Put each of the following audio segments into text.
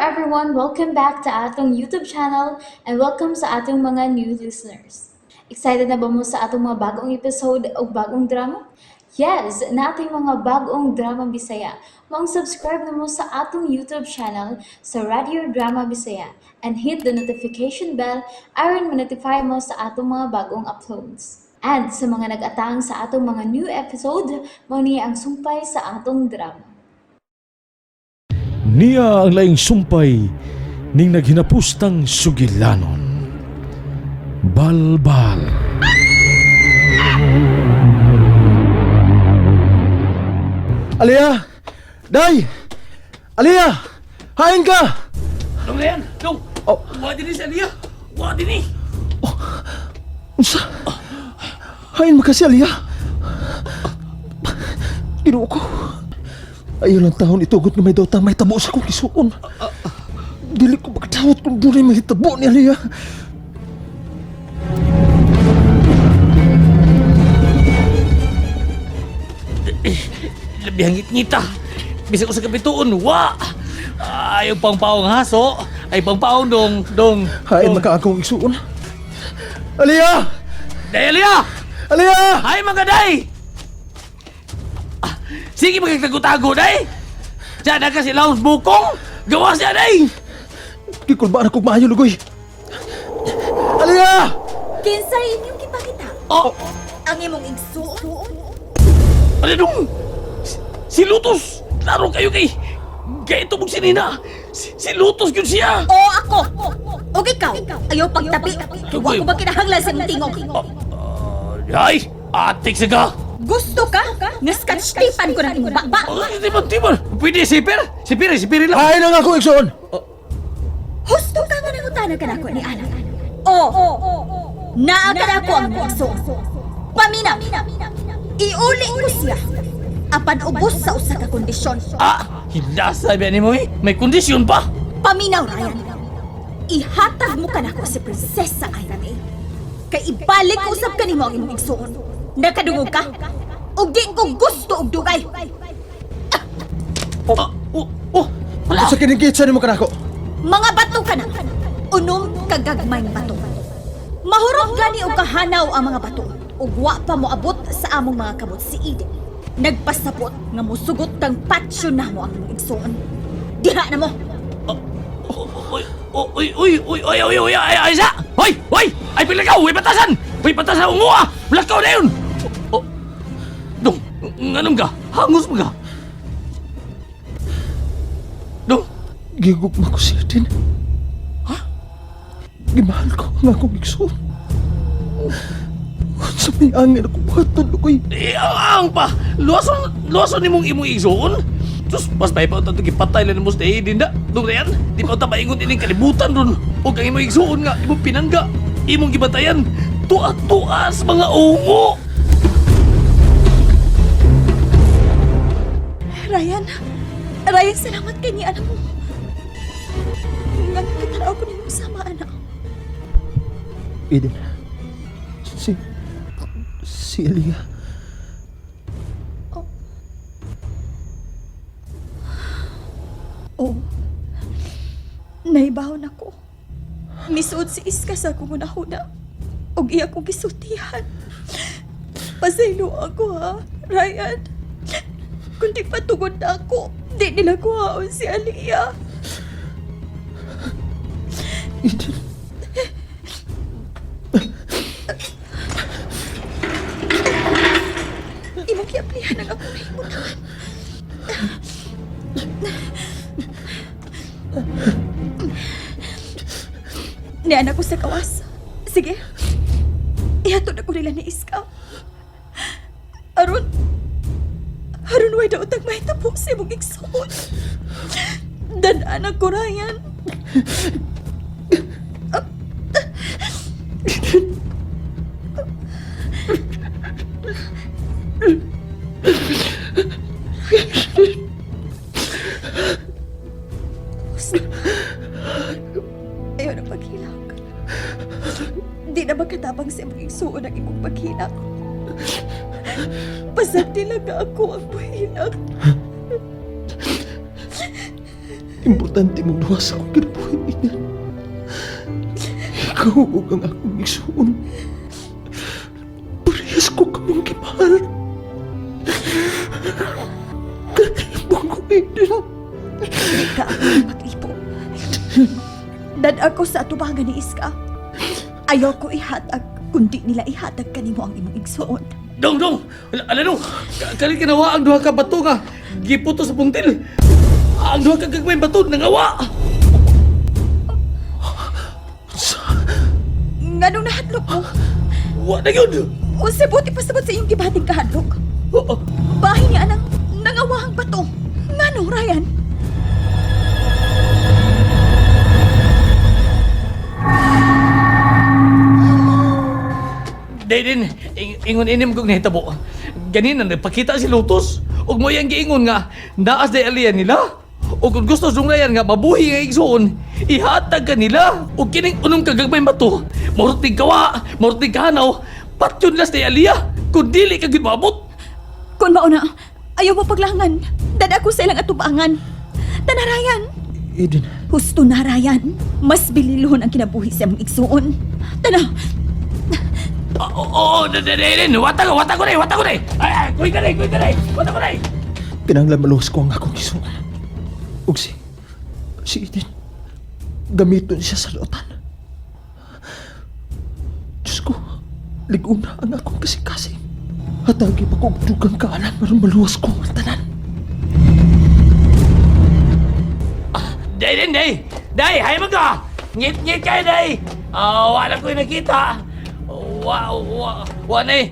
everyone! Welcome back to atong YouTube channel and welcome sa atong mga new listeners. Excited na ba mo sa atong mga bagong episode o bagong drama? Yes, nating mga bagong drama Bisaya. Maong subscribe na mo sa atong YouTube channel sa Radio Drama Bisaya and hit the notification bell aron ma-notify mo sa atong mga bagong uploads. And sa mga nag-atang sa atong mga new episode, mao ni ang sumpay sa atong drama. Niya ang laing sumpay ning naghinapustang sugilanon. Balbal. Alia! Day! Alia! Hain ka! Dong na yan! Dong! Oh. Wa din ni si Alia! Wa din ni! Unsa? Hain mo kasi, Alia! Ginoo ko. Ayaw lang taon itugot nga may dotang may tabo sa kong isuon. Dili ko makadawat kung dunay mahitabo ni Alia. Labi hangit ngita! Bisag ko sa kapituon, wa! Ayaw pang paong haso! Ay pang paong dong! Dong! Hain dong. maka akong isuon. Alia! Day Alia! Alia! Ay mga day! Ah, sige magkagtago-tago day! Diyan na kasi laos bukong! Gawa siya day! Gikulbaan ako maayo lugoy. Alia! Kinsay inyong gipakita? Oh! Ang imong igsuon? Ano dong? Si Lutos! Klaro kayo kay... Kay ito mong sinina! Si Lutos yun siya! Oo ako! Og ikaw, ayaw pagtabi. Wa ko ba kinahanglan sa imong tingog? Ay! Atik siga! Gusto ka? Nga scotch tapean ko ng imong baba. Oh, di ba, di ba? Pwede, sipir! Sipir, sipir lang! Hain ang akong igsuon! Husto ka nga nangutana ka nako ni Ana. Oo, naa ka nako ang imong igsuon. Paminaw, iuli ko siya. Apan ubos sa usa ka kondisyon. Ah! Hinasa ba ni mo eh? May kondisyon pa! Paminaw, Ryan. Ihatag mo kanako si Prinsesa Ira May. Kay ibalik ko usab kanimo ang imong igsuon. Nakadungog ka? Og di ko gusto og dugay. Ah, oh, oh! Wala! Sa kinigitsa nimo kanako. Mga bato ka na. Unom kagagmayng bato. Mahurot gani og kahanaw ang mga bato. Ug wa pa moabot sa among mga kamot si Eden. Nagpasapot nga mosugot kang patsyo namo ang imong igsuon. Diha na mo. Uy, uy, uy, uy, uy, uy, uy, ay, ay, sa! Hoy, hoy! Ay, pilakaw! Uy, batasan! Uy, batasan! Ungo ah! Lakaw na yun! Oh, dong, nganong ka? Hangos mo ka? Dong, Gigugma ko si Eden. Ha? Gimahal ko ang akong igsuon. Sa may angin ako buhaton, lugoy. Eh, ang pa! Luwason, luwason nimong imong igsuon? Sus, mas may pa ito gipatay lang mo sa din da. Dong na yan, di pa ito maingon ining kalibutan ron. O kang imong igsuon nga, imong pinangga, imong gibatayan. Tuwa-tuwa sa mga ungo! Ryan, Ryan, salamat kay ni anak mo. Nga nakatanaw ko nimong sama, anak. Eden. Si... Si Elia. Oo. Naibahon ako. Misuod si Iska sa akong hunahuna. Og iya kong gisultihan. Pasaylo ako ha, Ryan. Kundi patugod na ako, di nila kuhaon si Aliyah. Eden. Imong giaplihan ang akong nahimutangan. Niana ko sa kawas. Sige. Ihatod ako nila ni Iska. Aron, aron way daw tag mahitabo sa imong igsuon. Danaan ako, Ryan. Ayaw na paghilak. Di na makatabang sa imong igsuon ang imong paghilak. Pasagdi lang na ako ang paghilak. Importante mong duha sa akong kinabuhi, Eden. Ikaw ug ang akong igsuon. Parehas ko kamong gimahal. Kalibog ko, Eden. Di ka ako mag-ipo. Dad ako sa atubangan ni Iska. Ayaw ko ihatag, kundi nila ihatag kanimo ang imong igsuon. Dong, dong! Ala, dong! Kalit kinawa ang duha ka bato nga. Giputo sa puntil. Ang duha ka gagmay bato, nangawa! Nganong nahadlok mo? Wa na yun! Unsa buti pasabot sa iyong gibating kahadlok? Oh, oh. Bahin niya anang nangawahang bato. Ngano, Ryan? Day din, ingon inim kong nahitabo. Ganina, nagpakita si Lotus. Ug mo yang giingon nga, naas day aliyan nila. Ug kung gusto sunglayan nga, mabuhi nga igsuon, ihatag ka nila. Ug kining unong kagagmay bato, maurot ning kawa, maurot ning kahanaw, patyon las day aliya. Kung dili ka gyud maabot. Kung mauna, ayaw mo paglangan. Dad ako sa ilang atubangan. Tana, Ryan. Eden, Husto na, Ryan. Mas bililhon ang kinabuhi sa imong igsuon. Tana, Oo, oo, day din, wata ko na, wata ko na. Ay, ay, kuy ka na, kuy ka na, wata ko na. kinahanglan maluwas ko ang akong igsuon. Ug si Eden, gamiton siya sa lautan. Diyos ko, lig-on na ang akong kasing-kasing. Hatagi pa ko og dugang kaalam aron maluwas ko ang tanan. Day din, day! Day, hay mo ka! Ngit-ngit kayo, day! Ah, wala ko yung nakita. Wa, wa, wa na eh.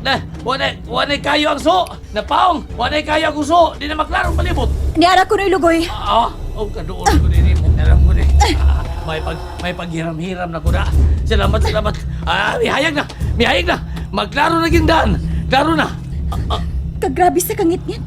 Na, wa na, wa na kayo ang so. Napaong, wa na kayo ang uso. Di na maklarong palibot. niara ko na'y lugoy. Ah, oh, kadoon ko din. Alam ko din. Ah, may paghiram-hiram na ko na. Salamat, salamat. Ah, mihayag na, mihayag na. Magklaro na gindan. Klaro na. Kagrabe sa kangitngit.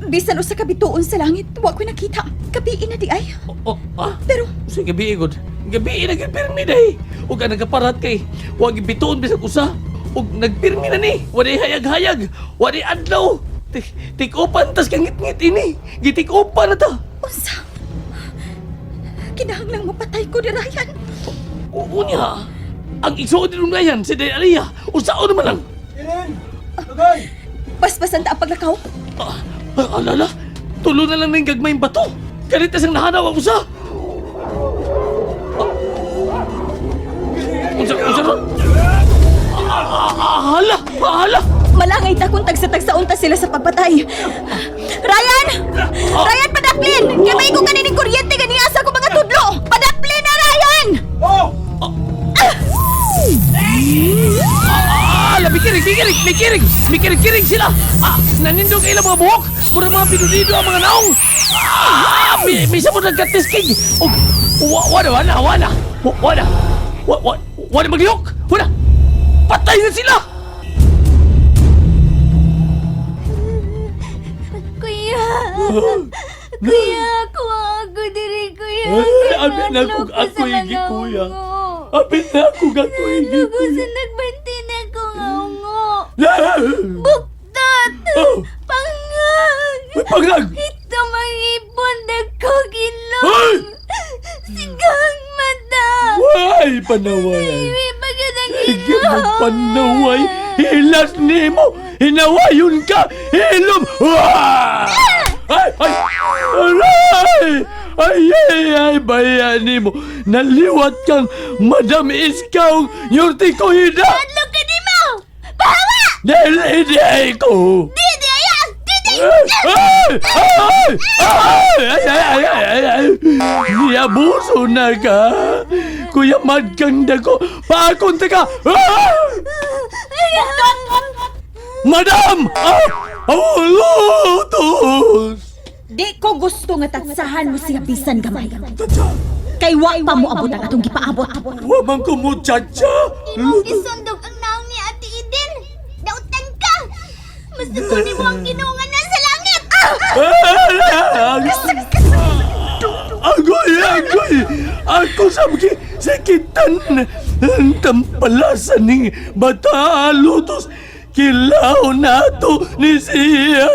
Bisan usa ka bituon sa langit, wa ko nakita. Kabiin na di ay. Oh, oh, ah. Pero Sa gabi igod. Gabi na gipirmi day. Ug ang nagaparat kay wa gibituon bisag usa. Ug nagpirmi na ni. Walay hayag-hayag. Walay adlaw. Tikopan tas kangitngit ini. Gitikopan na ta. unsa? Kinahanglang mapatay ko ni Ryan. Oo niya. Ang igsuon din ngayon si Day Aliyah. Usaon naman lang. Basbasan ta ang paglakaw. Ah, ah, alala. Tulo na lang ng gagmayng bato. Ganit sang nahanaw ang usa. Ah. Unsa, unsa ron? Ah, ah, ah, hala, hala. Malangay ta kung tagsa-tagsaon ta sila sa pagpatay. Ryan! Ryan, padaplin! Kaya may ko kanining kuryente gani asa ko mga tudlo! Padaplin na, Ryan! Ah, labi kirig, mikirig, mikirig, mikirig-kirig sila. Ah, nanindog ilang mga buhok. Mura mga pinudido ang mga naong. Ah, may sabon nagkatisking. Og, wa, wala, wala, wala. Wa, wala. Wa, wa, wala maglihok. Wala. Patay na sila. Kuya! Kuya, kuha ako diri, kuya. Ay, abi na Nahadlok kung ko sa ako'y mga gikuya. ungo. Abi na kung ako'y Nahadlok ko gikuya. sa nagbante na kong ungo. Ah! Buktot! Oh! Pangag! May pangag! Ito mga ipon dagkog ilong! Ay! Sigang mata! Ay, panaway. Iwi pa gyud ang Sige ilong! mo panaway, hilas nimo, hinawayon ka, hilom! Wah! Ay, ay, aray! Ay, ay, ay, bayan nimo, naliwat kang Madam Iskaw, yurti ko hida! Hadlok ka nimo! Pahawa! Dahil hindi ko! Di, di, ay! Di, di! Ay! Ay! Ay! Ay! Ay! Ay! Ay! Ay! Ay! Niabuso na ka! Kuya Madkang dako! Paakonta ka! Ah! Madam! Ah! Oh, Lotus! Di ko gusto nga tatsahan mo siya bisan gamay. Kay wa pa mo abot ang atong gipaabot. Wa man ko mo chacha! Imong gisundog ang naong ni Ate Eden! Dautan ka! Mas kunin mo ang Ginoo nga nasa langit! Ah! Agoy! Agoy! Ako sa sakitan ang tampalasan ning bata, Lotus! Kilaw na to ni siya.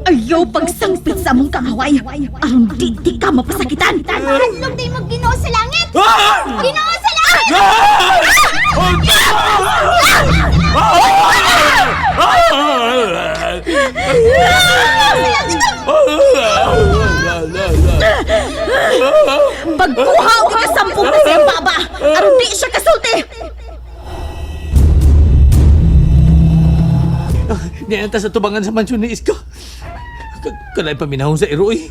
Ayaw pagsangpit sa among kaaway aron di di ka mapasakitan. Mahadlok day mo Ginoo sa langit. Ah! Ginoo sa langit. Pagkuha og ikasampung na siyang baba aron di siya kasulti. Nianta sa tubangan sa mansyon ni Iska. Kanay paminahon sa iro eh.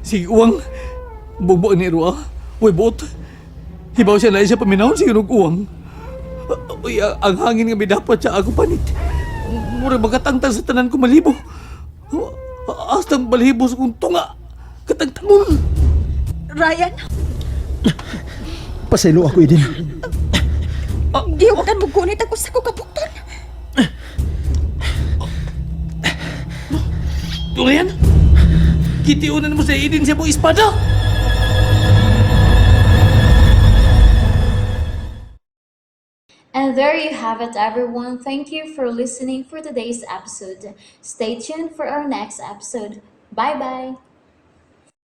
Sige uwang. Bugbo ni iro ah. Uy, buot. Hibaw siya na siya paminahon sige og uwang. Uy, ang hangin nga midapat siya ako panit. Mura magatangtang sa tanan ko malibo. Astang balibo sa kong tunga. Katangtangon. Ryan, Pasaylo ako, Eden. gihuwakan mo gunit ako sa kukabukton. Durian! Kitiunan mo sa idin siya mong espada! And there you have it, everyone. Thank you for listening for today's episode. Stay tuned for our next episode. Bye bye.